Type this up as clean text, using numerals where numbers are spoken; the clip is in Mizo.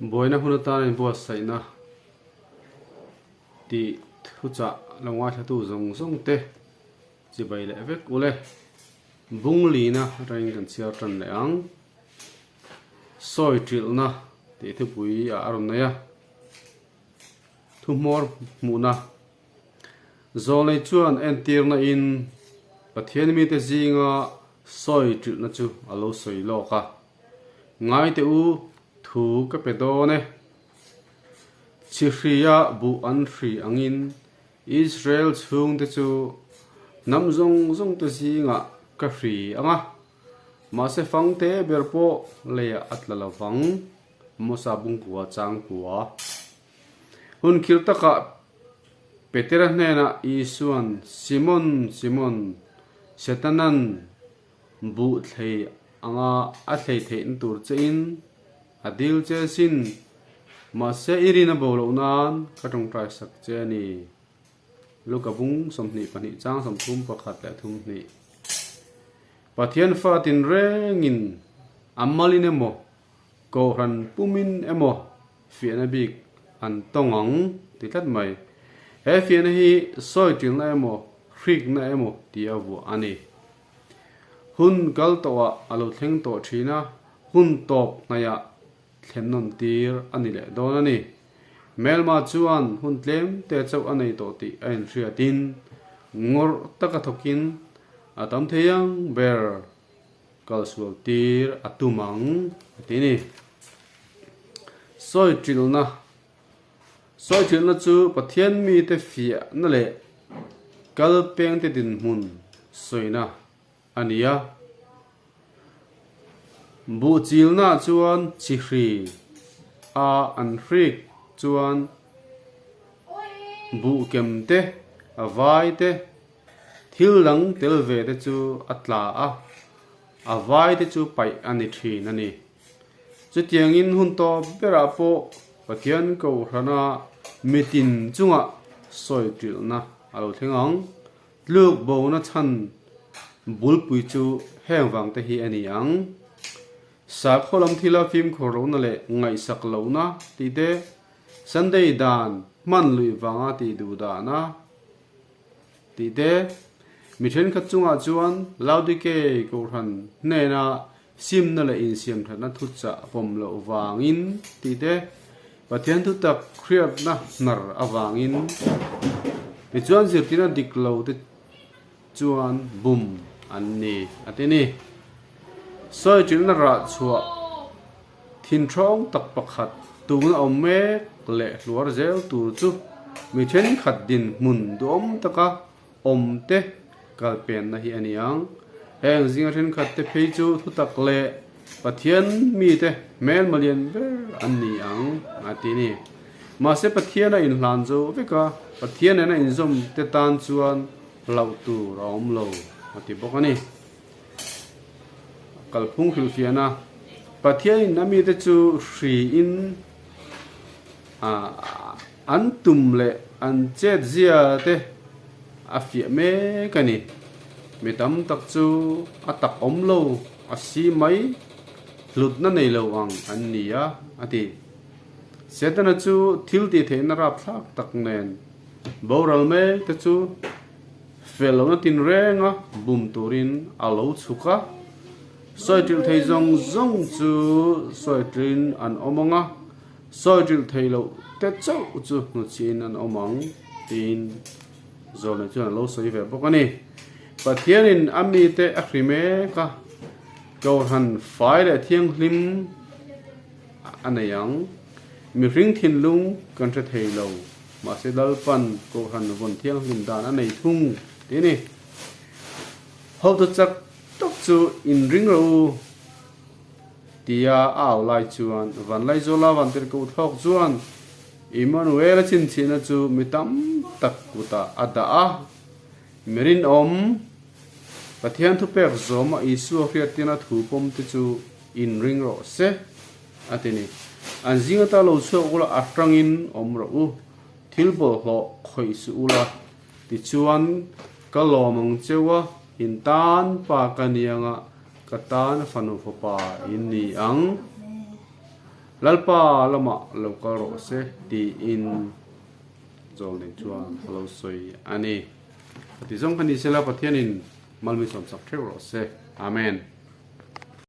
Buaina hun atana inbuatsaihna tih thuchah lo ngaithlatu zawng zawng te chibai leh vek u le. Bung lina atangin kan chhiar tan leh ang. Sawi ṭilhna tih thupui ah a rawn nei a. Thuhmawr hmuhna Zawlnei chuan entirna in Pathian mite zinga sawi ṭilhna chu a lo sawi lawk a. Ngai teh u, thu ka pe dawn e. Chhihria buh an hri angin Israel chhungte chu hnam zawng zawngte zingah ka hri ang a, mahse fangte ber pawh leiah a tla lo vang, Mosa bungkua changkua. Hun khirh takah Petera hnenah Isua'n, Simon, Simon, Setanan buh thlei anga a thlei theihna tur chein a dil che sin, mahse i rin a bo loh nan ka tawngtai sak che a ni. Luka bung 22 chang 31 leh 32. Pathian fa tinrengin a malin emaw Kohhran pumin emaw fiahna bik an tawng ang ti tlat mai. He fiahna hi sawi ṭilna emaw hrikna emaw tia vuah a ni. Hun kal tawhah a lo thleng tawh ṭhin a, hun tawp hnaihah thlen nawn tir a ni leh dawn a ni. Hmelma chuan hun tlem te chauh a nei tawh tih a inhriatin ngawrh taka thawkin a tam thei ang ber. Kalsual tir a tum ang a ti ni. Sawi ṭilhna Sawi ṭilhna chu Pathian mite fiahna leh kal pengte dinhmun sawina a ni a. Buh chilna chuan chi hri a an hrik chuan buh kem te, a vai te, Thil dang tel ve te chu a tla a, a vai te chu paih a ni thin a ni. Chutiangin hun tawp berah pawh Pathian Kohhrana mitin chungah sawi ṭilhna a lo thleng ang. Tluk bona chhan bulpui chu heng vang te hi a ni ang. Sakhaw lam thila fimkhur lohna leh ngaihsak lohna tih te, Sunday dan hman luih vanga tih duh dahna, Tih te, mi thenkhat chungah chuan Laodikei Kohhran hnena simna leh insiamthatna thuchah pawm loh vangin tih te, Pathian thutak hriatna hnar avangin tichuan zirtirna dik lo te chuan bum an ni a ti ni. Sawi ṭilhna rah chhuah Thinṭhawng tak pakhat tuna awm mek leh hluar zel tur chu mi thenkhat dinhmun duhawm taka awm te kalpenna hi a ni ang. Heng zinga thenkhat te phei chu thutak leh Pathian mite hmelma lian ber an ni ang a ti ni. Mahse Pathian a inhlan zo vek a, Pathian nena inzawm te tan chuan hlauh tur a awm lo a ti bawk a ni. Kalphung hrilhfiahna, Pathianin a mite chu hriin an tum leh an chet zia te a fiah mek a ni. Mi tam tak chu a tak awm lo, a si mai, hlutna nei lo ang an ni a, a ti. Setana chu thil tih theihna rapthlak tak nen boral mek te chu Fel lohna tinrenga bum turin a lo chhuk a, sawi ṭilh thei zawng zawng chu sawi ṭilhin an awm ang a, sawi ṭilh thei loh te chauh chu hnuchhihin an awm ang tiin Zawlnei chuan a lo sawi ve bawk a ni. Pathianin a mite a hri mek a, Kohhran fai leh thianghlim a nei ang. Mihring thinlung kan hre thei lo. Mahse Lalpan Kohhran vawn thianghlim dan a nei thung tih a ni. Hotu chak tak chu inring rawh u tia a au lai chuan Vanlaizawla Vantirhkoh thlawk chuan Immanuel-a chhinchhiahna chu mi tam tak kutah a dah a. Mi rinawm, Pathian thupek zawma Isua hriattirna thu pawm te chu inring rawh se. A ti ni. An zing ata lo chhuak ula a hrangin awm rawh u, thil bawlhhlawh khawih suh ula, tichuan ka lawm ang cheu a, in tan pa ka ni anga ka tan fanu fapa in ni ang. Lalpa lamah lo kal rawh se tiin Zawlnei chuan a lo sawi a ni. Ka ti zawng kha ni sela Pathianin malmi sawmsak theuh rawh se. Amen.